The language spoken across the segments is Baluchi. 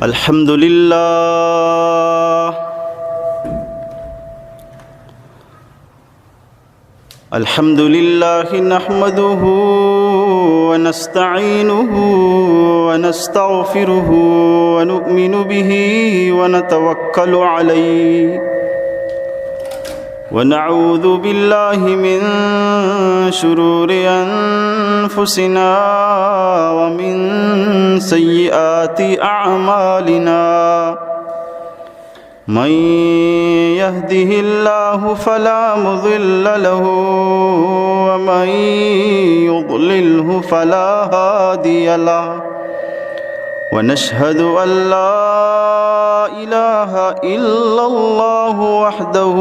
الحمد لله. الحمد لله نحمده ونستعينه ونستغفره ونؤمن به ونتوكل عليه ونعوذ بالله من شرور أنفسنا ومن سيئات أعمالنا. من يهده الله فلا مضل له ومن يضلله فلا هادي له. ونشهد أن لا إله إلا الله وحده،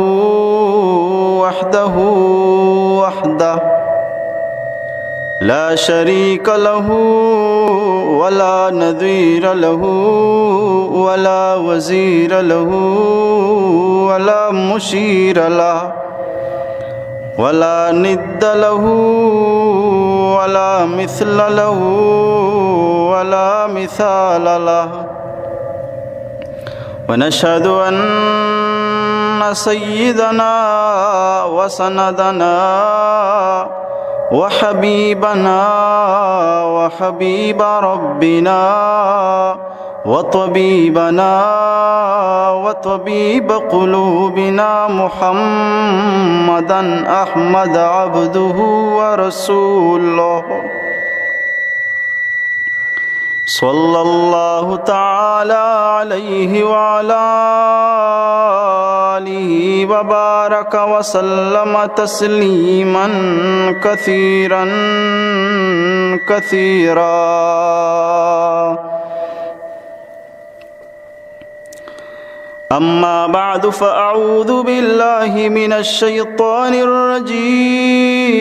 وحده، وحده لا شريك له ولا نظير له ولا وزير له ولا مشير له ولا ند له ولا مثل له ولا مثال له. ونشهد أن سيدنا وسندنا وحبيبنا وحبيب ربنا وطبيبنا وطبيب قلوبنا محمدا أحمد عبده ورسوله، صلى الله تعالى عليه وعلى آله وبارك وسلم تسليما كثيرا كثيرا. أما بعد، فأعوذ بالله من الشيطان الرجيم.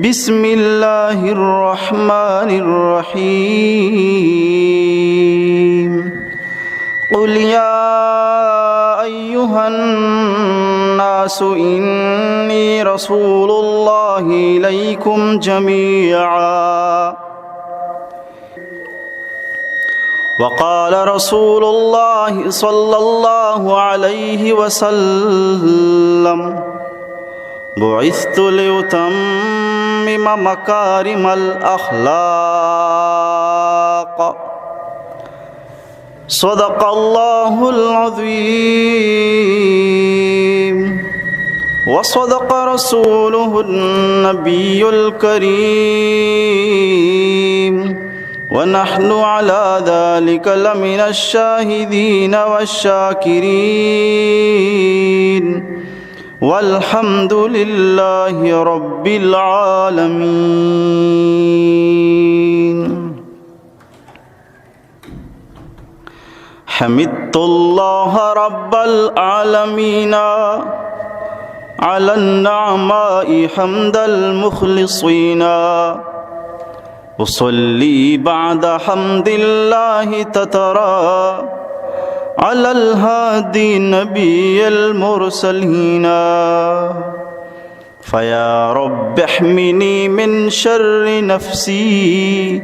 بسم الله الرحمن الرحيم. قل يا أيها الناس إني رسول الله إليكم جميعا. وقال رسول الله صلى الله عليه وسلم: بعثت لأتمم مكارم الأخلاق. صدق الله العظيم وصدق رسوله النبي الكريم ونحن على ذلك لمن الشاهدين والشاكرين والحمد لله رب العالمين. حمدت الله رب العالمين على النعماء حمد المخلصين. أصلي بعد حمد الله تترى على الهادي نبي المرسلين. فيا رب احمني من شر نفسي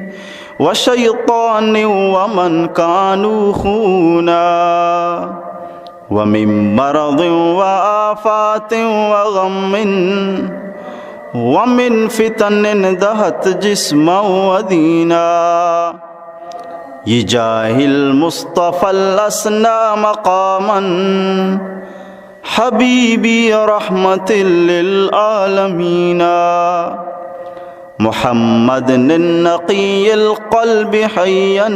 وشيطان ومن كانوا خونا، ومن مرض وآفات وغم، ومن فتن دهت جسما ودينا. بجاه المصطفى الأسنى مقاما حبيبي رحمة للعالمين. محمد النقي القلب حيا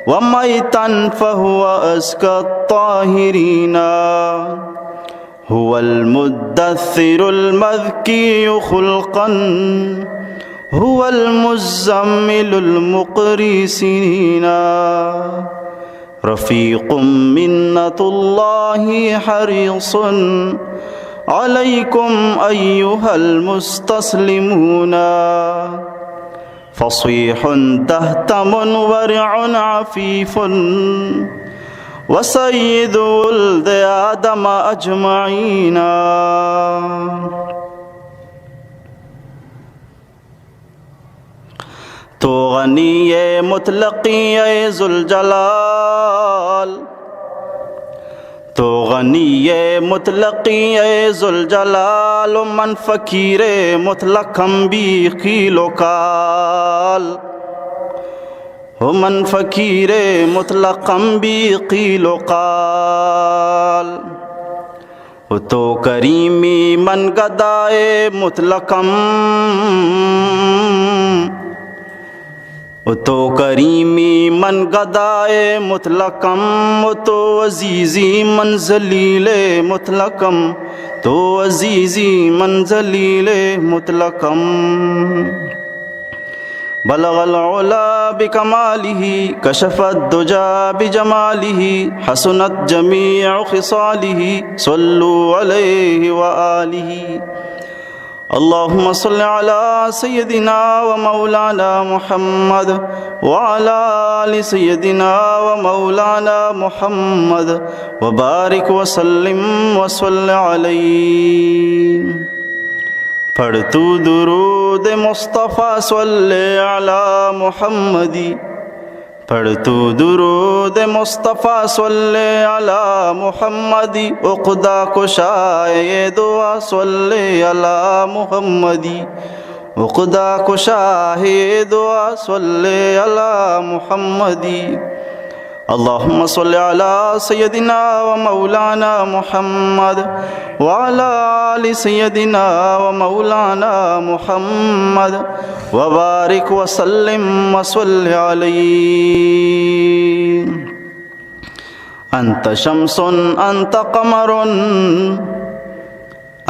وميتا فهو أزكى الطاهرين. هو المدثر المذكي خلقا، هو المزمل المقري سنينا. رفيق منة الله حريص عليكم أيها المستسلمون. فصيح دهتم ورع عفيف، وسيد ولد آدم أجمعين. تو غنی مطلقی اے ذوالجلال، تو غنی مطلقی اے ذوالجلال، و من فقیر مطلقم بی قیل و قال، و من فقیر مطلقم بی قیل و قال۔ و تو کریمی من گدائے مطلقم، و تو کریمی من گدائے مطلقم، و تو عزیزی من ذلیل مطلقم، تو عزیزی من ذلیل مطلقم۔ بلغ العلا بکمالہ، کشف الدجی بجمالہ، حسنت جمیع خصالہ، صلوا علیہ وآلہ۔ اللهم صل على سيدنا ومولانا محمد وعلى آل سيدنا ومولانا محمد وبارك وسلم وصل عليه۔ پڑھ تو درود مصطفی صلی علی محمدی، پڑھ تو درود مصطفی صلی علی محمدی، عقدہ کشائے دعا صلی علی محمدی، عقدہ کشائے دعا صلی علی محمدی۔ اللهم صل على سيدنا ومولانا محمد وعلى آل سيدنا ومولانا محمد وبارك وسلم وصل عليه۔ أنت شمس، أنت قمر،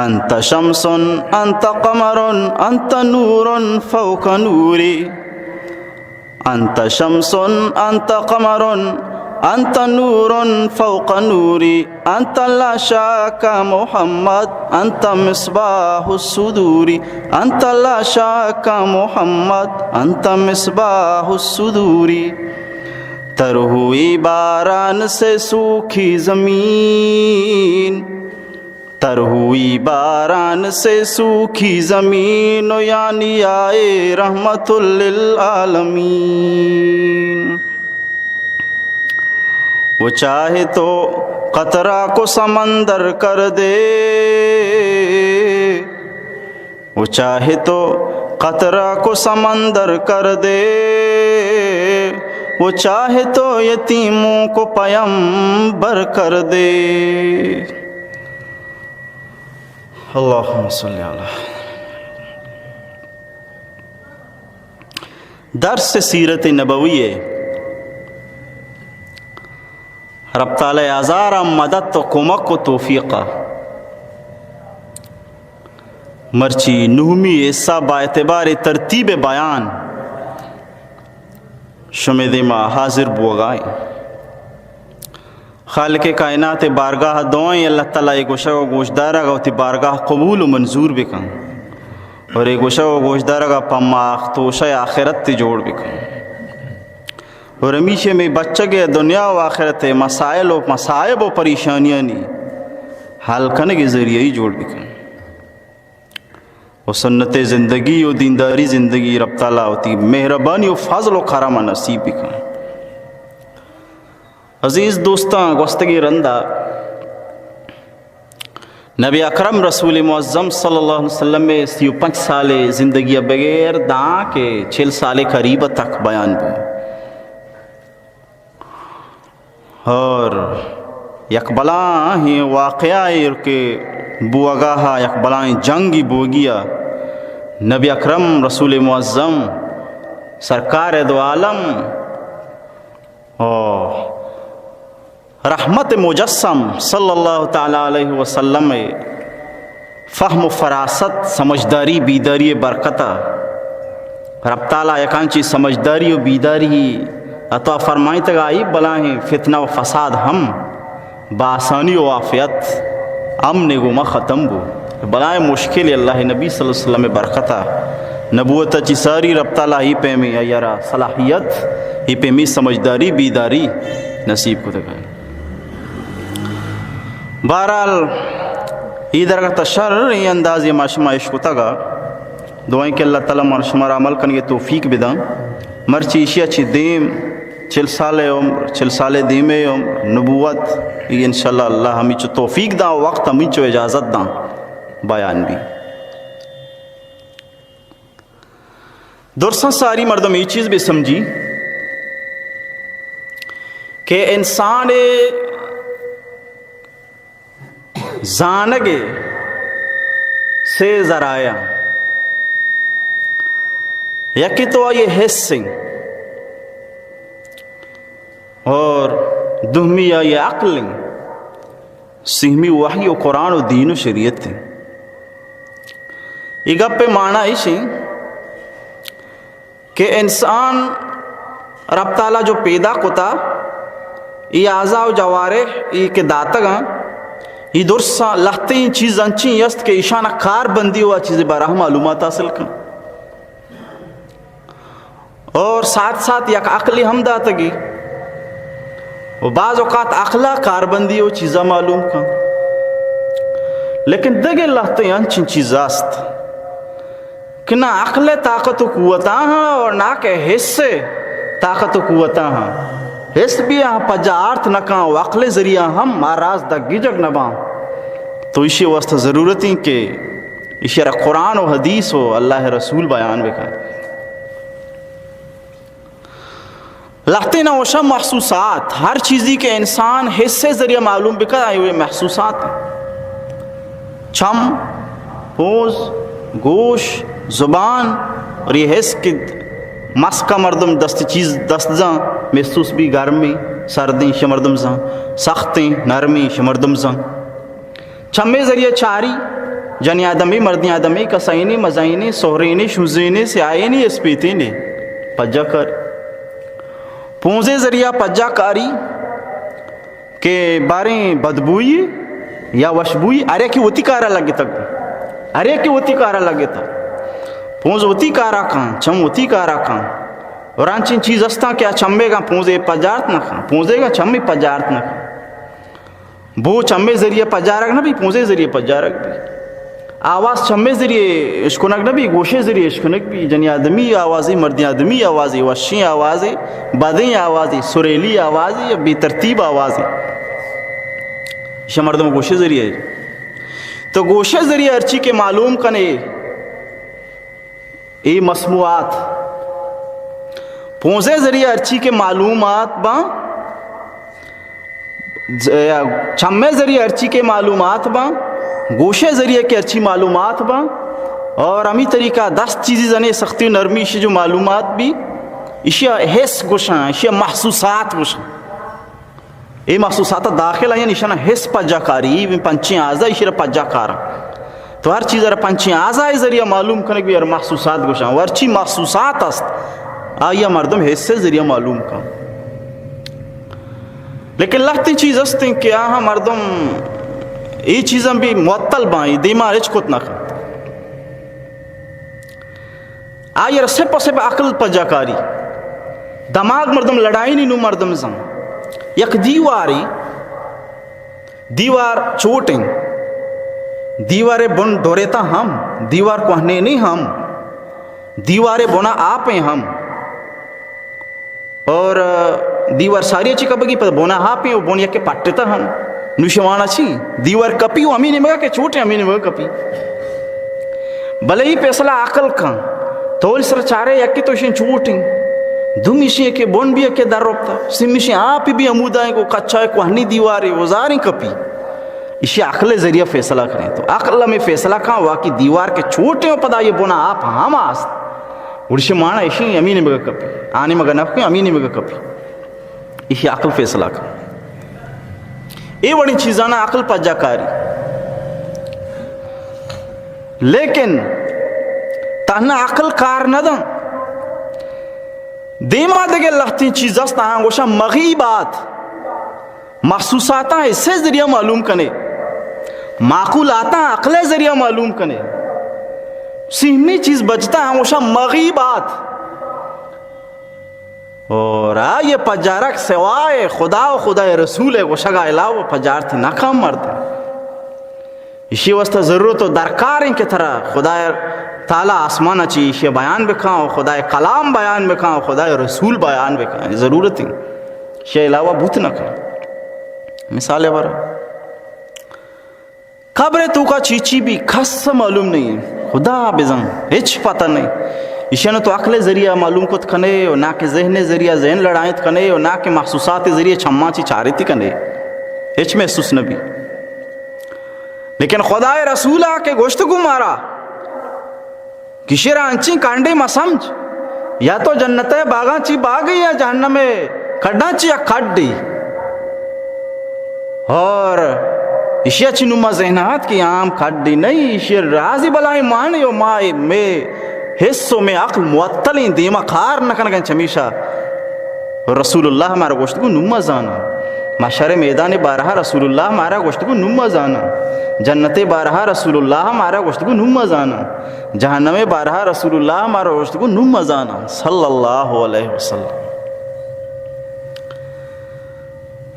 أنت شمس، أنت قمر، أنت نور فوق نوري۔ أنت شمس، أنت قمر، أنت نور فوق نوري۔ أنت لا شك محمد، أنت مصباح الصدور۔ أنت لا شك محمد، أنت مصباح الصدور۔ تر ہوئی باران سے سوکھی زمین، تر ہوئی باران سے سوکھی زمین، و یعنی آئے رحمت للعالمین۔ وہ چاہے تو قطرہ کو سمندر کر دے، وہ چاہے تو قطرہ کو سمندر کر دے، وہ چاہے تو یتیموں کو پیمبر کر دے۔ اللهم صل على۔ درس سیرت نبوی ءِ رب تعالی ہزاراں مدد و کمک و توفیق ءَ مرچی نہمی حصہ با اعتبار ترتیب بیان شمے دیما حاضر بوگا ایں۔ خالق کائنات بارگاہ دعائیں، اللہ تعالی اے گوشگ و گوشدارگ وتی بارگاہ قبول و منظور بکن، اور اے گوشگ و گوشدارگ پہ ما توشہ آخرت جوڑ بکن، اور ہمیشہ میں بچگ دنیا و آخرت مسائل و مصائب و پریشانیانی حل کنگ ذریعہ جوڑ بکن۔ و سنت زندگی و دینداری زندگی رب تعالی وتی مہربانی و فضل و کرم نصیب بکن۔ عزیز دوستاں، گوستگیں رندا نبی اکرم رسول معظم صلی اللہ علیہ وسلم سی و پنچ سال زندگی بغیر داں کہ چل سال قریب تک بیان بو۔ اور یک بلاہیں واقعہ ایر کہ بوگاہا یک بلاہیں جنگی بوگیا نبی اکرم رسول معظم سرکار دو عالم او رحمت مجسم صلی اللہ تعالی علیہ وسلم فہم و فراست، سمجھداری، بیداری برکتا رب تعالی یکانچی سمجھداری و بیداری عطا فرمائیتگا، آئی بلاہیں فتنہ و فساد ہم بآسانی و عافیت امن گوما ختم بو۔ بلاہیں مشکل اللہ نبی صلی اللہ علیہ وسلم برکتا نبوت چی ساری رب تعالی ای پیمی ایرا صلاحیت، ای پیمی سمجھداری بیداری نصیب کتگا۔ بہرحال، ای درگت شر ای اندازی ما شما اشکتگا۔ دعائیں کہ اللہ تعالیٰ من شمارا عمل کنگے توفیق بداں۔ مرچی ایشی ءَ چہ دیم چل سال عمر، چل سال دیم عمر، نبوت، انشاءاللہ اللہ ہمینچو توفیق داں، وقت ہمینچو اجازت داں، بیان بی۔ درساں ساری مردم اے چیز بہ سمجھی کہ انسان زانگ ءِ سے ذرائع، یکے تو آئی حس ایں اور دومی آئی عقل ایں، سیمی وحی و قرآن و دین و شریعت ایں۔ اے گپ ءِ معنی ایش ایں کہ انسان رب تعالیٰ جو پیدا کتا، اے اعضاء و جوارح اے کہ داتگاں، اے درساں لہتیں چیز انچیں است کہ ایشانا کار بندی و آ چیزے بارہ معلومات حاصل کن۔ اور ساتھ ساتھ یک عقلے ہم داتگی و بعض اوقات عقلا کار بندی و چیزاں معلوم کن۔ لیکن دگہ لہتیں انچیں چیز است کہ نہ عقل ءِ طاقت و قوتاں ہاں اور نہ کہ حس ءِ طاقت و قوتاں ہاں۔ حس بھی آ پجا آرت نہ کاں و عقل ءِ ذریعہ ہم آ راز دگیجگ نہ باں۔ تو ایشی واسطہ ضرورت ایں کہ ایشی را قرآن و حدیث و اللہ ءِ رسول بیان بکن۔ لہتیں نہ وشا محسوسات، ہر چیزی کہ انسان حس ءِ ذریعہ معلوم بکن، آئی وہ محسوسات ایں۔ چم، پوز، گوش، زبان اور یہ حس کہ مسکا مردم دست چیز دست زاں، محسوس بی گرمیں، سردیں، شہ مردم زاں، سختیں، نرمیں، شہ مردم زاں۔ چمے ذریعہ چاری، جنی آدمی، مردی آدمی، کسائینی، مزائینی، سہرینی، شوزینی، سیاہینی، اسپیتینی، پجا کاری۔ پونزے ذریعہ پجا کاری کہ باریں بدبوئی یا وشبوئی، ہر یکے وتی کارا لگتگ، ہر یکے وتی کارا لگتگ۔ پونز وتی کارا کن، چم وتی کارا کن۔ اور انچیں چیز استاں کہ آ چمے گا پونزے پجارت نہ کن، پونزے گا چمے پجارت نہ کن۔ بو چمے ذریعہ پجارگ نہ بی، پونزے ذریعہ پجارگ بی۔ آواز چمے ذریعہ اشکنگ نہ بی، گوشے ذریعہ اشکنگ بی۔ جنی آدمی آوازے، مردی آدمی آوازے، وشیں آوازے، بدیں آوازے، سریلی آوازے یا بے ترتیب آوازے، ایشاں مردم گوشے ذریعہ۔ تو گوشے ذریعہ ہرچی کہ معلوم کنے، اے مسموعات، پونزے ذریعہ ہرچی کہ معلومات باں، ز-، چمے ذریعہ ہرچی کہ معلومات باں، گوشے ذریعہ کہ ہرچی معلومات باں، اور ہمی طریقہ دست چیزی زنے سختی و نرمی، ایشی جو معلومات بی، ایشی حس گوشاں، ایشی محسوسات گوشاں۔ اے محسوسات داخل آیاں، ایشانا حس پجا کاری، اے پنچیں اعضا ایشی را پجا کاراں۔ تو ہر چیز را پنچیں اعضا ذریعہ معلوم کنگ بی، ہر محسوسات گوشاں۔ و ہرچی محسوسات است، آیا مردم حس ذریعہ معلوم کن۔ لیکن لہتیں چیز استیں کہ آہاں مردم اے چیزاں بی معطل باں، اے دیما ہچ کت نہ کنت۔ آئی را سپ سپ عقل پجا کاری۔ دماغ مردم لڑائینی، نو مردم زن۔ یک دیواری، دیوار چوٹیں، دیوارے بن ڈوریتا ہم، دیوار کوہنینی ہم، دیوارے بنا آپیں ہم۔ اور، آ، دیوار ساری چی کپگی، پہ بونا ہاپیں و بون یکے پٹتا ہم۔ نوشوانا چی؟ دیوار کپی و ہمیں نیمگا کہ چوٹیں ہمیں نیمگا کپی۔ بلے ای فیصلہ عقل کن۔ تو سر چارے یکے تو شین چوٹیں۔ دومی شین کہ بون بھی یکے در ربتا۔ سیمی شین آپ بھی ہمودائیں کو کچا ہے کوہنی دیوارے و زاریں کپی۔ ایشی عقل ذریعہ فیصلہ کریں۔ تو عقل میں فیصلہ کن واقعی دیوار کے چوٹیں و پدا یہ بونا آپ ہم آست۔ گڑشی مانا ایشی ہمیں نیمگا کپی، آ نیمگا نہ کپی، ہمیں نیمگا کپی۔ ایشی عقل فیصلہ کن۔ اے وڑیں چیزانا عقل پجا کاری۔ لیکن تہنا عقل کار نہ دن۔ دیما دگہ لہتیں چیز است، آہاں گوشاں مغیبات۔ محسوساتاں حس ذریعہ معلوم کنے، معقولاتاں عقل ذریعہ معلوم کنے۔ سیمی چیز بچتا ہم گوشاں مغیبات۔ اور آئی پجارک سوائے خدا و خدائے رسول گوشگا علاوہ پجارت نہ کن مرد۔ ایشی واسطہ ضرورت و درکار ایں کہ ترا خدائے تعالی آسمان ءَ چی ایشی بیان بکاں و خدائے کلام بیان بکاں و خدائے رسول بیان بکاں، ضرورت ایں، ایشی علاوہ بوت نہ کاں۔ مثال بر قبر توکا چی چی بی، کس معلوم نہیں، خدا بزن، ہچ پتہ نہیں۔ ایشی نہ تو عقل ذریعہ معلوم کت کنے و نہ کہ ذہن ذریعہ ذہن لڑائیت کنے و نہ کہ محسوسات ذریعہ چماں چی چارتی کنے، ہچ محسوس نہ بی۔ لیکن خدائے رسولا کہ گوشت گو مارا، کہ ایشی را انچیں کانڈے مہ سمجھ، یا تو جنت ءِ باغاں چی باغے یا جہنم ءِ کڈاں چی یک کڈے۔ اور ایشی ءَ چی نوں ما ذہن ءَ ات کہ عام کڈے نہیں، ایشی ءِ رازی بلائیں معنی و ما مے حس و مے عقل معطلیں، دیما کار نہ کنگا چمیشا۔ رسول اللہ مارا گوشت گو نوں ما زاناں۔ محشر میدان بارہا رسول اللہ مارا گوشت گو نوں ما زاناں۔ جنت بارہا رسول اللہ مارا گوشت گو نوں ما زاناں۔ جہنم بارہا رسول اللہ مارا گوشت گو نوں ما زاناں۔ صلی اللہ علیہ وسلم۔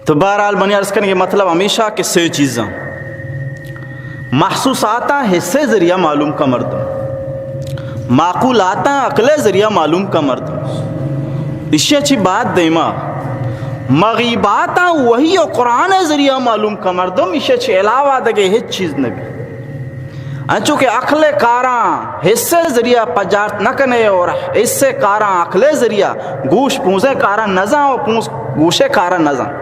تو بہرحال منی عرض کنگے مطلب ہمیشہ کہ سے چیزاں محسوساتاں حسے ذریعہ معلوم کا مردم، معقولاتاں عقلے ذریعہ معلوم کا مردم۔ ایشی چی بعد دیما مغیباتاں وحی و قرآن ذریعہ معلوم کا مردم، ایشی چی علاوہ دگے ہچ چیز نبی۔ انچو کہ عقل کاراں حسے ذریعہ پجارت نہ کنے اور حسے کاراں عقل ذریعہ، گوش پونزے کاراں نزاں اور پونز گوشے کاراں نزاں۔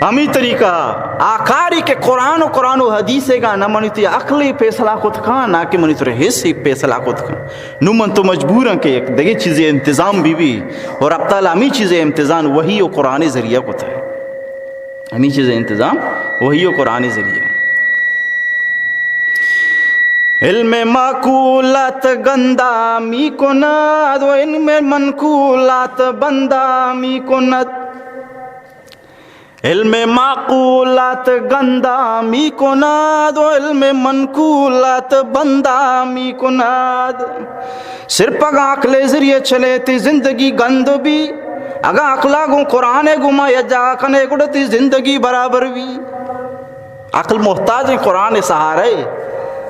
ہمی طریقہ آ کاری کہ قرآن و قرآن و حدیث گا نہ منی تی عقلی فیصلہ کت کاں، نہ کہ منی تی حسی فیصلہ کت کاں۔ نوں من تو مجبوراں کہ یک دگہ چیزے انتظام بی بی اور رب تعالی ہمی چیزے انتظام وحی و قرآن ذریعہ کتا ہے۔ ہمیں چیزیں انتظام وحی و قرآن ذریعہ۔ علم معقولات گندا می کند و علم منقولات بندا می کند۔ علم معقولات گندا می کند و علم منقولات بندا می کند۔ صرف اگاں عقل ذریعہ چلے تی زندگی گند بی، اگاں عقلا گوں قرآن گوما یا جا کنے گڑا تی زندگی برابر بی۔ عقل محتاج ہے قرآن سہارے،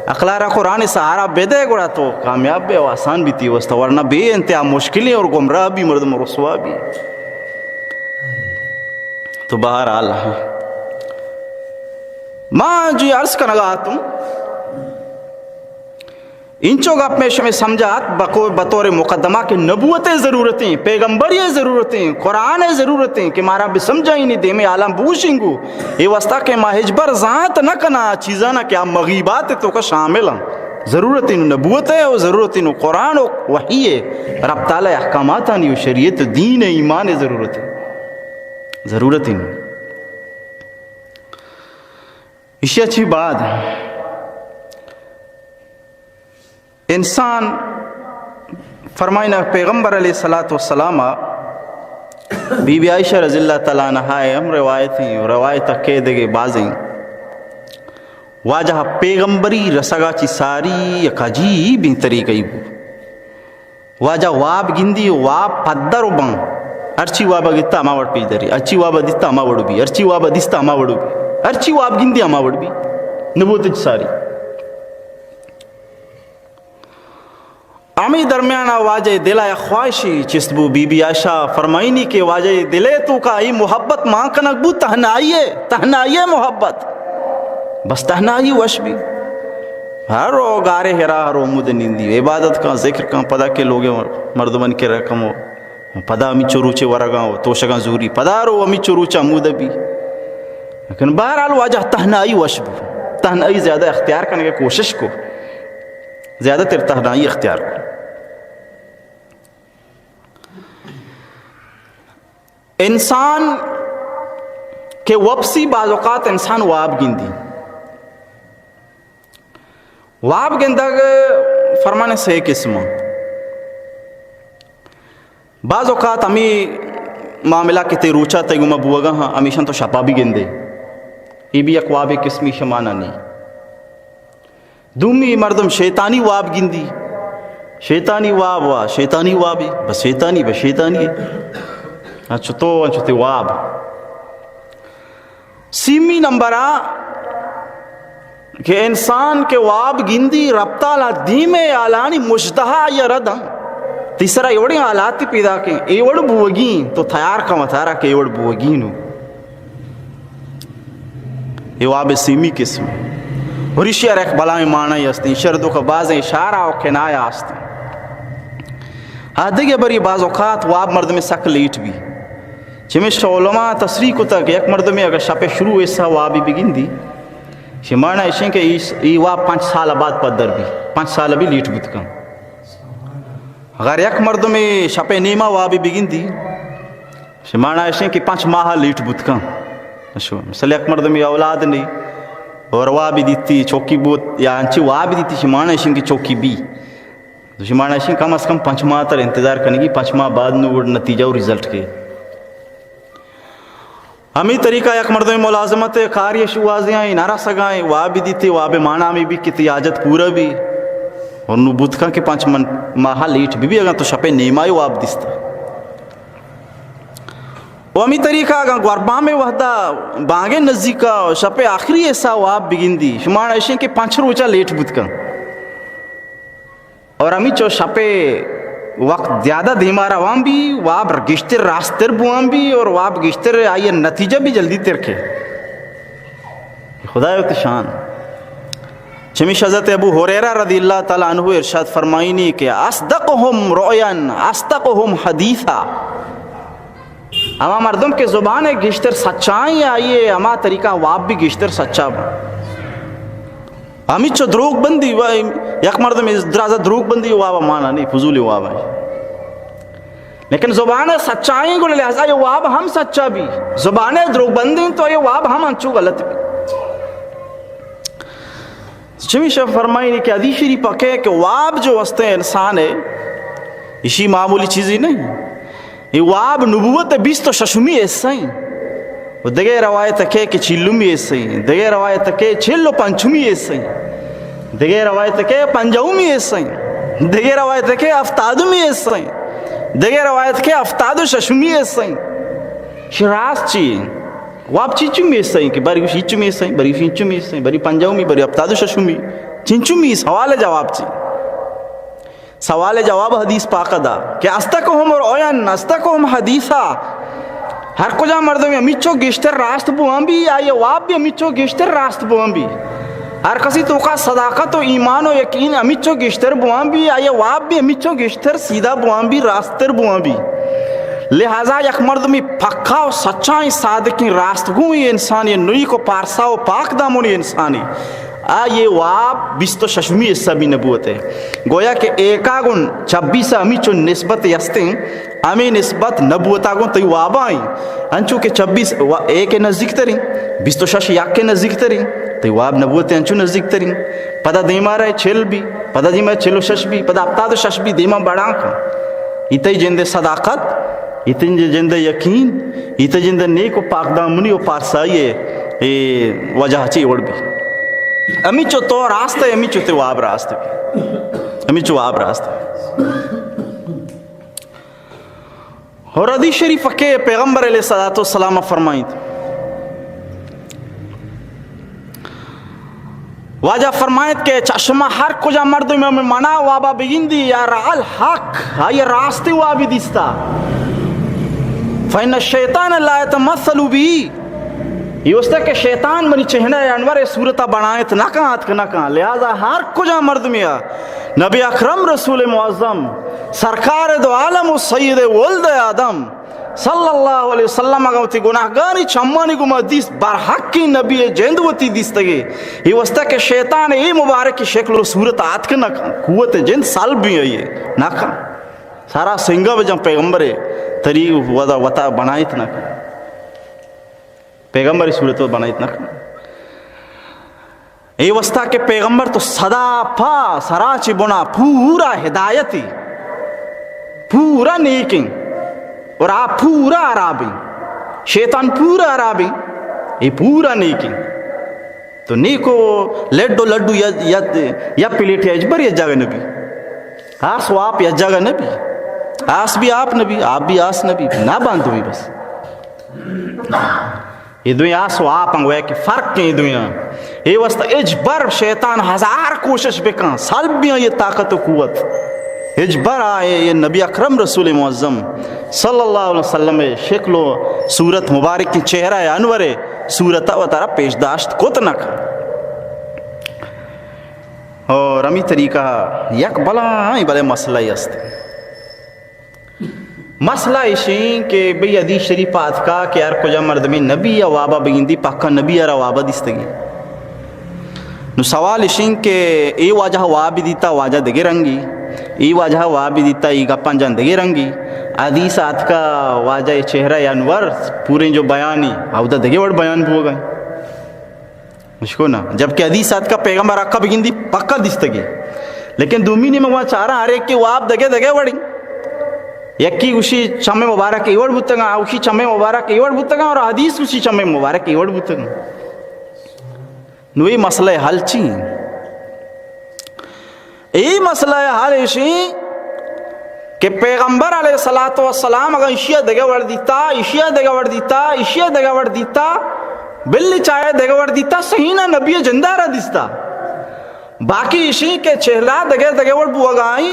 عقلا را قرآن سہارا بدے گڑا تو کامیاب بے و آسان بی تی واسطہ، ورنہ بے انتہا مشکلیں اور گمراہ بی، مردم رسوا بی۔ تو بہرحال ما جی عرض کنگا اتوں، انچو گپ میں شمے سمجھات بکو-، بطور مقدمہ کہ نبوت ضرورت ہیں، پیغمبری ضرورت ہیں، قرآن ضرورت ہیں کہ مارا بسمجھائینی دیمے عالم بوشنگو۔ اے واسطہ کہ ما ہچبر زانت نہ کنا چیزانا کہ آ مغیبات توکا شامل ہیں۔ ضرورت انو نبوت ہے اور ضرورت انو قرآن و وحی ہے، رب تعالی احکاماتانی و شریعت دین ایمان ضرورت ہے۔ ضرورت انو۔ ایشی چی بعد انسان فرمائنا پیغمبر علیہ الصلوۃ والسلام، بی بی عائشہ رضی اللہ تعالی عنہا ہم روایت ہیں، روایت کے دگے بازیں۔ واجہ پیغمبری رسگا چی ساری یک عجیبیں طریقہ بو۔ واجہ واب گندی، واب پدر و بن۔ ہرچی واب گتا ہما وڑ پیش داری، ہرچی واب دیتا ہما وڑ بی، ہرچی واب دیستا ہما وڑ بی، ہرچی واب گندی ہما وڑ بی۔ نبوت چ ساری۔ ہمے درمیان ء واجہ دل ء خواہشی چست بو، بی بی عائشہ فرمائنی کہ واجہ دل ء توکا ای محبت مان کنگ بو، تہنائی ء، تہنائی ء محبت، بس تہنائی وش بی۔ ہر رو گارے ہرا ہر رو مود نندی، عبادت کن، ذکر کن، پدا کہ لوگ مردمن کے رقم ہو، پدا ہمی چو روچے ورگاں ہو، توشگاں زوری، پدا رو ہمی چو روچ ہمود بی۔ لیکن بہرحال واجہ تہنائی وش بو، تہنائی زیادہ اختیار کنگ ء کوشش کو۔ زیادہ تر تہنائی اختیار کو۔ انسان کہ وپسی، بعض اوقات انسان واب گندی۔ واب گندگ فرمانے سے قسم۔ بعض اوقات ہمی معاملہ کہ تے روچا تے گما بوگا ہاں، ہمیشن تو شپا بھی گندے۔ یہ بھی یک واب قسمی شمانا نہیں۔ دومی مردم شیطانی واب گندی، شیطانی واب وا، شیطانی وابی، بس شیطانی، بس شیطانی۔ انچو تو، انچو تے واب۔ سیمی نمبر آ کہ انسان کہ واب گندی، رپتالا دیمے حالانی مژدہا آئی ءَ را داں۔ تئی سرا اے وڑیں حالاتے پیداکیں، اے وڑ بوگی، تو تیار کن وتارا کہ اے وڑ بوگی نوں۔ اے واب سیمی قسم۔ اور ایشی ءَ را یک بلاہیں معنی ہستیں، ایشی ءَ را دوکا بازیں اشارہ و کنایہ ہستیں۔ آ دگہ بری بعض اوقات واب مردمے سک لیٹ بی۔ چمیشا علماء تصریح کتگ کہ یک مردمے اگر شپ شروع حصہ وابی بگندی، شمانا اشیں کہ ای، ای واب پنچ سال بعد پدر بی، پنچ سال بی لیٹ بوت کن۔ اگر یک مردمے شپ نیما وابی بگندی، شمانا اشیں کہ پنچ ماہ لیٹ بوت کن۔ اشو، مثلا یک مردمے اولاد نی اور وابی دیتی چوکی بوت یا انچی وابی دیتی، شمانا اشیں کہ چوکی بی۔ تو شمانا اشیں کم از کم پنچ ماہ تر انتظار کنگی، پنچ ماہ بعد نوں وڑ نتیجہ و رزلٹ کے۔ ہمے طریقہ یک مردمے ملازمت کاری شوازیاں، نہ رسگائیں، واب دیتے، واب مانا ہمے بی کہ تئی حاجت پورا بی۔ اور نوں بوت کن کہ پنچ من، ماہ لیٹ بی، بی اگاں تو شپ نیمائی واب دیستا۔ و ہمے طریقہ اگاں گوربام وہدا بانگے نزیکا شپ آخری حصہ واب بگندی، شمانا اشیں کہ پنچ روچا لیٹ بوت کن۔ اور ہمینچو شپ وقت زیادہ دیما روان بی، واب گیشتر راستر بوان بی اور واب گیشتر آئی نتیجہ بی جلدی تر کے۔ خدایا وتی شان۔ چمیش حضرت ابو ہریرہ رضی اللہ تعالی عنہ ارشاد فرمائینی کہ اصدقهم رؤیا اصدقهم حدیثا۔ ہما مردم کہ زبان گیشتر سچائیں، آئی ہما طریقہ واب بی گیشتر سچا بی۔ ہمینچو دروگ بندی و یک مردم درازا دروگ بندی واب مانا نہیں، فضول واب ہے۔ لیکن زبان سچائیں گڑا لہذا یہ واب ہم سچا بی۔ زبان دروگ بندی تو یہ واب ہم انچو غلط بی۔ چمیشا فرمائینی کہ حدیث شریف پکے کہ واب جو ہستے انسان ہے، اشی معمولی چیزی نہیں۔ اے واب نبوت بیست و ششمی حصہ ایں۔ و دگہ روایت کہ، کہ چلمی حصہ ایں۔ دگہ روایت کہ چل و پنچمی حصہ ایں۔ دگہ روایت کہ پنجاہمی حصہ ایں۔ دگہ روایت کہ ہفتادمی حصہ ایں۔ دگہ روایت کہ ہفتاد و ششمی حصہ ایں۔ شراز چی ایں؟ واب چیچمی حصہ ایں کہ بری گوشی چمی حصہ ایں، بری گوشی چمی حصہ ایں، بری پنجاہمی، بری ہفتاد و ششمی۔ چنچمی سوال جواب چی؟ سوال جواب حدیث پاک دا کہ اصدقهم رؤیا اصدقهم حدیثا۔ ہر کجا مردم ہمیچو گیشتر راست بوان بی، آئی واب بی ہمیچو گیشتر راست بوان بی۔ ہر کسی توکا صداقت و ایمان و یقین ہمیچو گیشتر بوان بی، آئی واب بی ہمیچو گیشتر سیدھا بوان بی، راستر بوان بی۔ لہذا یک مردمی پکا و سچائیں صادقیں راستگوئیں انسانی، نیک و پارسا و پاک دامنی انسانی، آئی واب بیست و ششمی حصہ بی نبوت ہے۔ گویا کہ ایکا گن چبیس ہمیچو نسبت ہستیں، ہمے نسبت نبوتا گن تئی وابا ایں۔ انچو کہ چبیس و ایک نزدیک تریں، بیست و شش یک نزدیک تریں، تئی واب نبوت انچو نزدیک تریں۔ پدا دیما رہے چل بی، پدا دیما چل و شش بی، پدا ہفتاد و شش بی، دیما بڑا کن۔ ای تئی جند صداقت، ای تئی جند یقین، ای تئی جند نیک و پاک دامنی و پارسائی اے وجہ چی وڑ بی۔ ہمیچو تو راست ہے، ہمیچو تئی واب راست بی۔ ہمیچو واب راست ہے۔ اور حدیث شریف کہ پیغمبر علیہ الصلوۃ والسلام فرمائیت، واجہ فرمائیت کہ چشمہ ہر کجا مردم منا وابا بگندی، یا رأى الحق، آئی راستی وابی دیستا، فإن الشیطان لا يتمثل بی، یہ واسطہ کہ شیطان منی چہرہ انور صورتا بنائیت نہ کن، اتک نہ کن۔ لہذا ہر کجا مردمیا نبی اکرم رسول معظم سرکار دو عالم و سید ولد آدم صلی اللہ علیہ وسلم اگاں وتی گناہگاریں چمانی گوما دیست، برحقیں نبی جند وتی دیستگے۔ یہ واسطہ کہ شیطان اے مبارک شکل و صورت آتک نہ کن، قوت جند سلب بی آئی نہ کن۔ سارا سنگا بجن پیغمبر تری ودا وتا بنائیت نہ کن۔ پیغمبری صورت بنائیت نہ کن۔ اے واسطہ کہ پیغمبر تو سدا پا سرا چی بنا پورا ہدایتی، پورا نیکیں، اور آ پورا عرابیں۔ شیطان پورا عرابیں، اے پورا نیکیں۔ تو نیکو لڈو لڈو یا، یا، یا پلیٹ یا اجبر یا جگہ نبی۔ آس و آپ یا جگہ نبی۔ آس بھی آپ نبی، آپ بھی آس نبی۔ نہ باندھوی بس۔ اے دوئیں آس و آپ انگویا کہ فرق ایں اے دوئیں۔ اے واسطہ ہچبر شیطان ہزار کوشش بکن، سلب بیاں یہ طاقت و قوت، ہچبر آ اے، اے نبی اکرم رسول معظم صلی اللہ علیہ وسلم شکل و صورت مبارک، چہرہ انور صورت وتارا پیش داشت کت نہ کن۔ اور ہمی طریقہ یک بلائیں بلے مسئلہ است۔ مسئلہ ایشیں کہ بھئی حدیث شریف آتکا کہ ہر کجا مردمے نبی یا وابا بگندی، پکا نبی را وابا دیستگی۔ نو سوال ایشیں کہ اے واجہ واب دیتا، واجہ دگہ رنگی، اے واجہ واب دیتا، اے گپاں جان دگہ رنگی۔ حدیث آتکا واجہ چہرہ انور پوریں جو بیانی، اودا دگہ وڑ بیان بوگا۔ مشکو نا، جبکہ حدیث آتکا پیغمبر آقا بگندی پکا دیستگی۔ لیکن دومی نیمگ ما چاراں ہر ایک کہ واب دگہ دگہ وڑی۔ یکی گوشی چمے مبارک ایوڑ بوتگاں، آ گوشی چمے مبارک ایوڑ بوتگاں اور حدیث گوشی چمے مبارک ایوڑ بوتگاں۔ نو اے مسئلہ حل چی؟ اے مسئلہ حل ایشی کہ پیغمبر علیہ الصلوۃ والسلام اگر اشیا دگہ وڑ دیتا، اشیا دگہ وڑ دیتا، اشیا دگہ وڑ دیتا، بلی چاہے دگہ وڑ دیتا، صحیح نہ نبی جندہ را دیستا۔ باقی ایشی کہ چہرہ دگہ دگہ وڑ بوگائیں،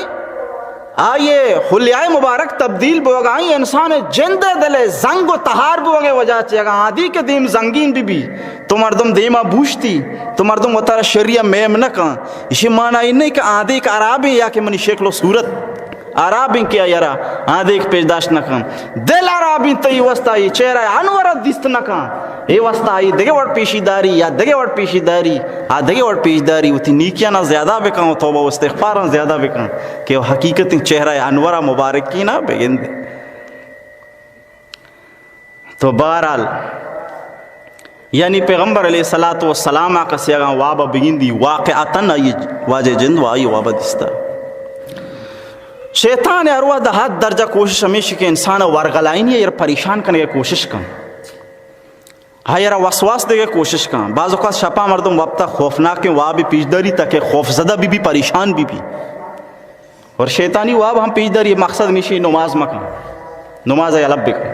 آئیے حلیائے مبارک تبدیل بوگائیں، انسان جند دل زنگ و تہار بوگے وجہ چی اگاں آدی کہ دیم زنگین بی بی، تو مردم دیما بوشتی، تو مردم وتارا شریعہ میم نہ کن۔ ایشی معنی ای نہیں کہ آدیک عرابیں یا کہ منی شکل و صورت عرابیں کہ یرا آدیک پیش داشت نہ کن۔ دل عرابیں تئی واسطہ ای چہرہ انور دیست نہ کن۔ اے واسطہ ای دگہ وڑ پیشی داری یا دگہ وڑ پیشی داری، آ دگہ وڑ پیش داری، وتی نیکیاں زیادہ بکن و توبہ و استغفاراں زیادہ بکن کہ حقیقت چہرہ انور مبارکینا بگندے۔ تو بہرحال، یعنی پیغمبر علیہ الصلوۃ والسلام آ کسی اگاں واب بگندی، واقعتاً آئی واجہ جند و آئی واب دیستا۔ شیطان ہر وقت حد درجہ کوشش ہمیشی کہ انسان ورغلائنی یا پریشان کنگے کوشش کن۔ ہاں، یرا وسواس دگے کوشش کن۔ بعض اوقات شپا مردم وپتا خوفناکیں وابی پیش داری تاکہ خوفزدہ بی بی، پریشان بی بی۔ اور شیطانی واب ہم پیش داری، مقصد نشی نماز مکن، نماز یلب بکن۔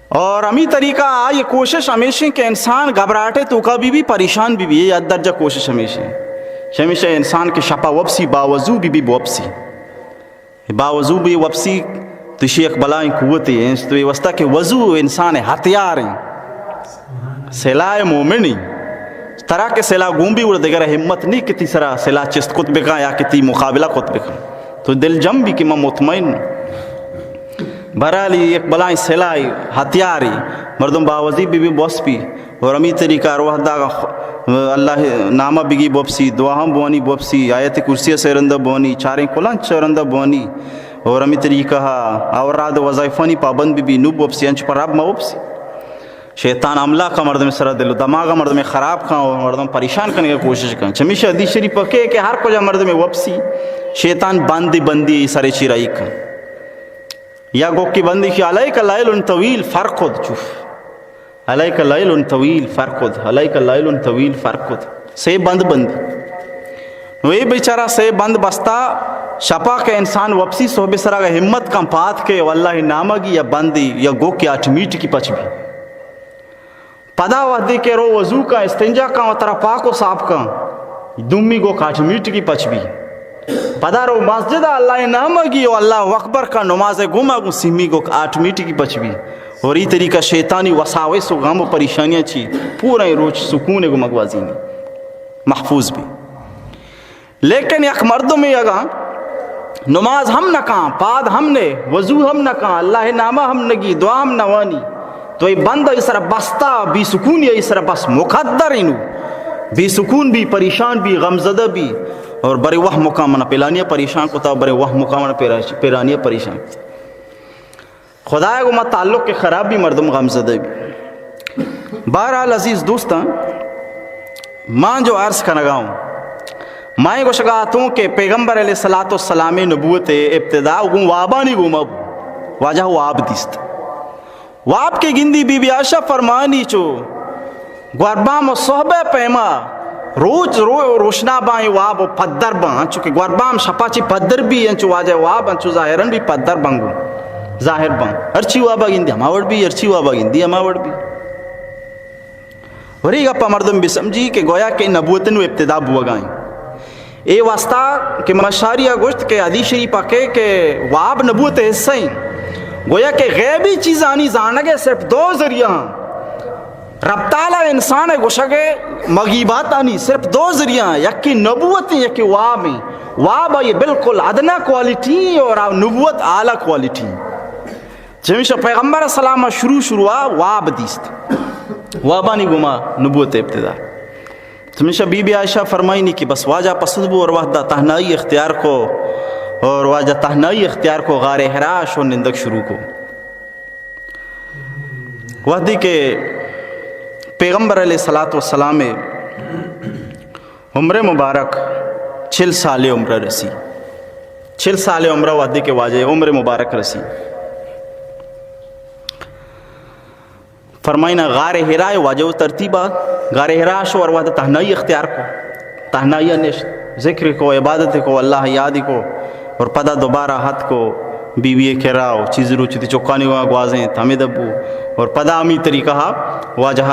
اور ہمی طریقہ آئی کوشش ہمیشیں کہ انسان گھبراہٹے توکا بی بی، پریشان بی بی، یہ حد درجہ کوشش ہمیشیں۔ ہمیشہ انسان کہ شپا وپسی، باوضو بی بی وپسی۔ باوضو بی وپسی تو ایشی یک بلائیں قوتے ہیں، تو یہ واسطہ کہ وضو انسان ہتھیار ہیں، سلاح مومن ہیں۔ ترا کہ سلاح گون بی، اور دگرا ہمت نہیں کہ تی سرا سلاح چست کت بکن یا کہ تی مقابلہ کت بکن۔ تو دل جم بی کہ من مطمئن ہوں۔ بہرحال، یہ یک بلائیں سلاح ہتھیار ہیں۔ مردم باوضو بی بی بس بی۔ اور ہمی طریقہ ہر وحد آگا خ-، اللہ نامہ بگی بوپسی، دعا ہم بوانی بوپسی، آیت کرسی سیرندہ بوانی، چاریں کلان سیرندہ بوانی۔ اور ہمی طریقہ ہا اور راد وظائفانی پابند بی بی، نو بوپسی، انچ پر رب ما بوپسی۔ شیطان حملہ کا مردم سرا، دل و دماغ مردم خراب کا اور مردم پریشان کرنے کی کوشش کن۔ چمیشہ حدیث شریف پکے کہ ہر کجا مردم وپسی، شیطان بندی بندی سرے چیرائی کن۔ یا گوکی بندی کہ علیک لیل طویل فرقد، چوف۔ علیک لیل طویل فرقد، علیک لیل طویل فرقد۔ سے بند بندی۔ نو اے بیچارہ سے بند بستا، شپا کہ انسان وپسی صحب سرا اگہ ہمت کن پات کے، واللہ نامگی یا بندی یا گوکی آٹمیٹکی پچ بی۔ پدا وہدے کہ رو وضو کن، استنجا کن و ترا پاک و صاف کن، دومی گوک آٹمیٹکی پچ بی۔ پدا رو مسجد اللہ نامگی و اللہ اکبر کن، نماز گما گو سیمی گوک آٹمیٹکی پچ بی۔ اور ای طریقہ شیطانی وساوس و غم و پریشانیاں چی پورا روچ سکون گو مگوازینی، محفوظ بی۔ لیکن یک مردمے اگاں نماز ہم نہ کاں، پاد ہم نے، وضو ہم نہ کاں، اللہ نامہ ہم نگی، دعا ہم نہ وانی، تو اے بند ای سر بستا، بے سکونی ای سر بس مقدر انو۔ بے سکون بی، پریشان بی، غمزدہ بی، اور برے وہم کاں من پلانیہ پریشان کتا، برے وہم کاں من پیراش-، پیرانیہ پریشان کتا۔ خدایا گو ما تعلق کہ خراب بی، مردم غمزدہ بی۔ بہرحال عزیز دوستاں، ما جو عرض کنگا ہوں، ما اے گوشگا اتوں کہ پیغمبر علیہ الصلوۃ والسلام نبوت ابتدا گوں وابانی گوما بو۔ واجہ واب دیست۔ واب کہ گندی بی بی عائشہ فرمانی چو گوربام و صحبہ پیما روچ رو-، روشنا باں واب و پدر باں، انچو کہ گوربام شپا چی پدر بی، انچو واجہ واب انچو ظاہرن بی پدر بنگو۔ ظاہر باں۔ ہرچی وابا گندی ہما وڑ بی، ہرچی وابا گندی ہما وڑ بی۔ وری گپا مردم بسمجھی کہ گویا کہ نبوت نو ابتدا بوگائیں۔ اے واسطہ کہ مشاری گوشت کہ حدیث شریف پاکے کہ واب نبوت حصہ ہیں۔ گویا کہ غیبی چیزانی زانگے صرف دو ذریعہ ہیں۔ رب تعالی انسان ء گوشگ ء مغیباتانی صرف دو ذریعہ ہیں، یکی نبوت ہیں، یکی واب ہیں۔ واب یہ بالکل ادنا کوالٹی ہیں اور نبوت اعلیٰ کوالٹی ہیں۔ چمیشہ پیغمبر سلام شروع شروع واب دیست، وابانی گما نبوت ابتدا۔ چمیشہ بی بی عائشہ فرمائنی کہ بس واجہ پسند بو اور وحدہ تہنائی اختیار کو، اور واجہ تہنائی اختیار کو غار حرا شو نندگ شروع کو۔ وہدی کہ پیغمبر علیہ الصلوۃ والسلام عمر مبارک چل سال عمر رسی، چل سال عمر وہدی کہ واجہ عمر مبارک رسی، فرمائنا غار حرا واجہ و ترتیبا، غار حرا شو اور وہد تہنائی اختیار کو، تہنائی نشت، ذکر کو، عبادت کو، اللہ یاد کو، اور پدا دوبارہ ہت کو بیوی کرا و چیز روچ تی چکانی وا گوازیں تمے دبو، اور پدا ہمی طریقہ واجہ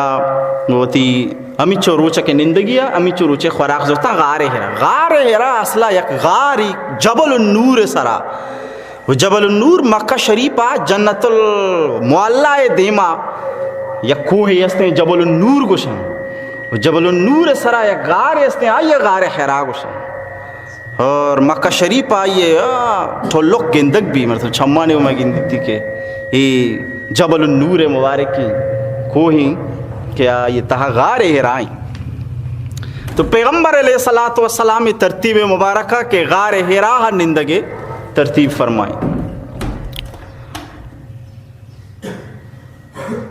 وتی ہمیچو روچ کے نندگی، ہمیچو روچ خوراک زرتا غار حرا۔ غار حرا اصلا یک غاری جبل النور سرا، و جبل النور مکہ شریف آ جنت المعلی دیما یک کوہ استیں جبل النور گوشن، و جبل النور سرا یک غار استیں آئی غار حرا گوشن۔ اور مکہ شریف آئیے، آ، ٹھلک گندگ بھی، مطلب، چھمانے میں گندتی کہ اے جبل النور مبارکی کوہیں کہ آئیے تہا غار حرائیں۔ تو پیغمبر علیہ الصلوۃ والسلام ترتیب مبارکہ کہ غار حرا نندگے ترتیب فرمائیں۔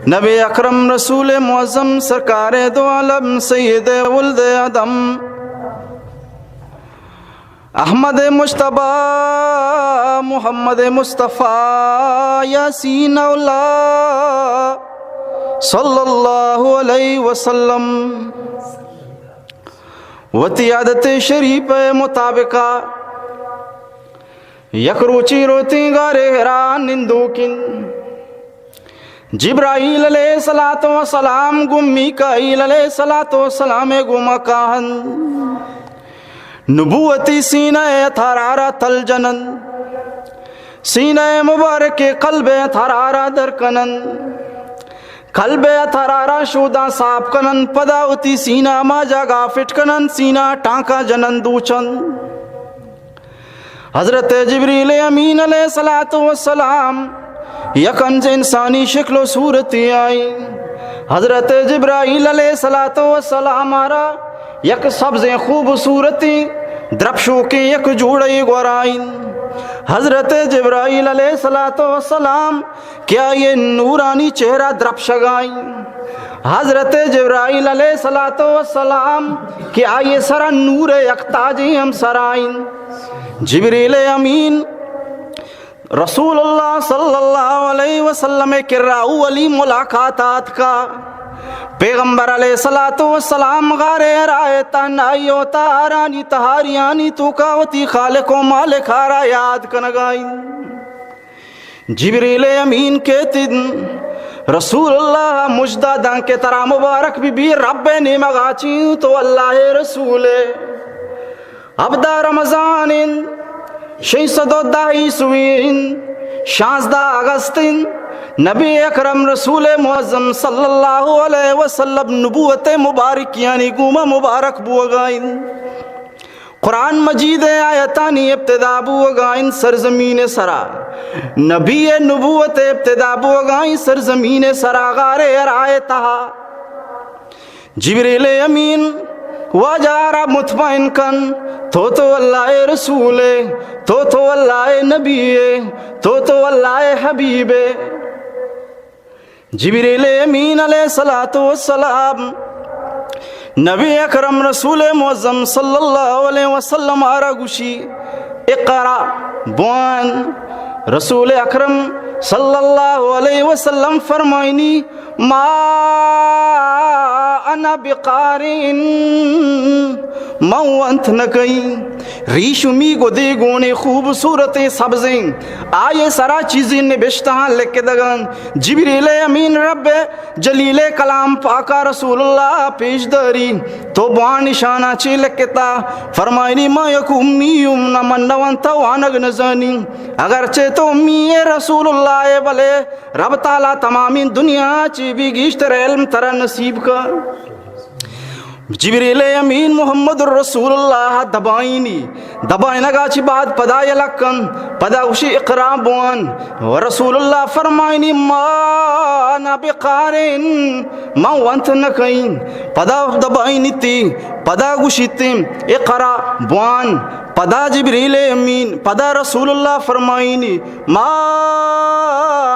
نبی اکرم رسول معظم سرکار دو عالم سید ولد آدم احمد مجتبی محمد مصطفی یاسین اولا صلی اللہ علیہ وسلم وتی عادت شریف مطابقہ یک روچی روتی غار حرا نندوکن۔ جبرائیل علیہ الصلوۃ والسلام گوں میکائیل علیہ الصلوۃ والسلام گوما کاہن۔ نبوتی سینہ اتھارارا تل جنن۔ سینہ مبارک قلب اتھارارا در کنن۔ قلب اتھارارا شوداں صاف کنن۔ پدا وتی سینہ ما جاگا فٹ کنن۔ سینہ ٹانکا جنن دوچن۔ حضرت جبریل امین علیہ الصلوۃ والسلام یک انچ انسانی شکل و صورتی آئی۔ حضرت جبرائیل علیہ الصلوۃ والسلام آرا یک سبزیں خوبصورتی درپشوکیں یک جوڑے گورائیں۔ حضرت جبرائیل علیہ الصلوۃ والسلام کہ آئی نورانی چہرہ درپشگائیں۔ حضرت جبرائیل علیہ الصلوۃ والسلام کہ آئی سرا نور یک تاجے ہم سرائیں۔ جبریل امین رسول اللہ صلی اللہ علیہ وسلم کرا اولی ملاقات آتکا۔ پیغمبر علیہ الصلوۃ والسلام غار حرا تہنائی و تہارانی تہاریانی توکا وتی خالق و مالک آرا یاد کنگائیں۔ جبریل امین کیت، رسول اللہ مژدہ داں کہ ترا مبارک بہ بی، رب نیمگا چی، تو اللہ رسول۔ ہبدہ رمضان انت، شش سد و دہ عیسوی انت، شانزدہ اگست انت، نبی اکرم رسول معظم صلی اللہ علیہ وسلم نبوت مبارکیانی گوما مبارک بوگا انت۔ قرآن مجید ء آیتانی ابتدا بوگائیں سرزمین سرا، نبی ء نبوت ء ابتدا بوگائیں سرزمین سرا، غار حرا ء تہا۔ جبریل امین واجہ را مطمئن کن، تو تو اللہ ء رسول ء، تو تو اللہ ء نبی ء، تو تو اللہ ء حبیب ء۔ جبریل امین علیہ الصلوۃ والسلام نبی اکرم رسول معظم صلی اللہ علیہ وسلم آرا گوشی، اقرا، بوان۔ رسول اکرم صلی اللہ علیہ وسلم فرمائنی، ما انا بقارئ، من وانت نہ کئی۔ ریشمی گدے گونے خوبصورتیں سبزیں، آئی سرا چیزیں نبشتہاں لکھدگاں۔ جبریل امین رب جلیل کلام پاکا رسول اللہ پیش داری۔ تو بوان نشانا چے لکھتا؟ فرمائنی، ما یک امی ہم نہ، من نہ ونتا وانگ نزانی۔ اگرچہ تو امی ئے رسول اللہ ئے، بلے رب تعالی تمامیں دنیا چی بھی گیشتر علم ترا نصیب کا۔ جبریل امین محمد رسول اللہ دبائینی، دبائینگا چی بعد پدا یلہ کن، پدا گوشی، اقرا بوان۔ و رسول اللہ فرمائینی، ما انا بقارئ، من ونت نہ کئیں۔ پدا دبائینیتی، پدا گوشیتی، اقرا بوان۔ پدا جبریل امین، پدا رسول اللہ فرمائینی، ما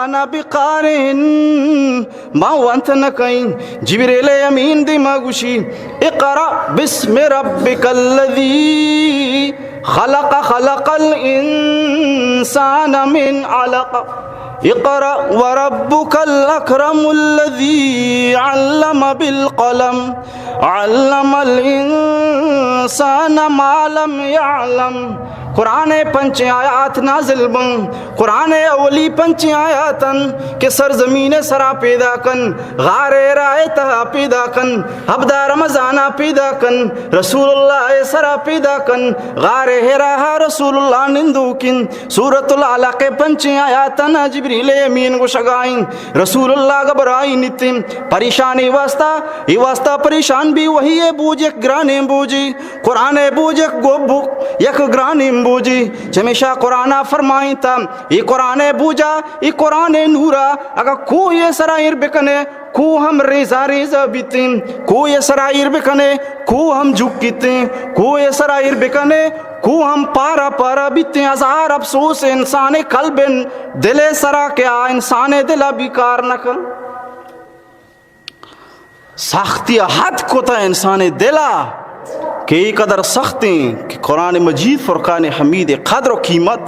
انا بقارئ، ما ونت نہ کئیں۔ جبریل امین دیما گوشی، اقرأ باسم ربک الذی خلق، خلق الانسان من علق، اقرأ وربک الاکرم الذی علم بالقلم، علم الانسان ما لم یعلم۔ قرآن ء پنچیں آیات نازل بن، قرآن ء اولی پنچیں آیاتن کہ سرزمین ء سرا پیدا کن، غار حرا ء تہا پیدا کن، ہبدہ رمضان ء پیدا کن، رسول اللہ ء سرا پیدا کن، غار حرا ء رسول اللہ نندوکن۔ سورۃ العلق ء پنچیں آیاتن جبریل امین گوشگائیں، رسول اللہ گھبرائینیتیں، پریشانی واسطہ، ای واسطہ پریشان بی، وحی ء بوج یک گرانیں بوجی۔ قرآن ء بوج یک گو-، بو-، یک گرانیں بوجی۔ چمیشا قرآن ء فرمائینتا، ای قرآن ء بوجا، ای قرآن ء نورا، اگا کوہ ء سرا ایر بکنے، کوہ ہم ریزا ریزا بیتیں، کوہ ء سرا ایر بکنے، کوہ ہم جھکیتیں، کوہ ء سرا ایر بکنے، کوہ ہم پارا پارا بیتیں۔ ہزار افسوس انسان ء قلب ء دل ء سرا کہ آ انسان ء دل ء بیکار نہ کن۔ سختی ء حد کتا انسان ء دل ء کہ اے قدر سختیں کہ قرآن مجید فرقان حمید ء قدر و قیمت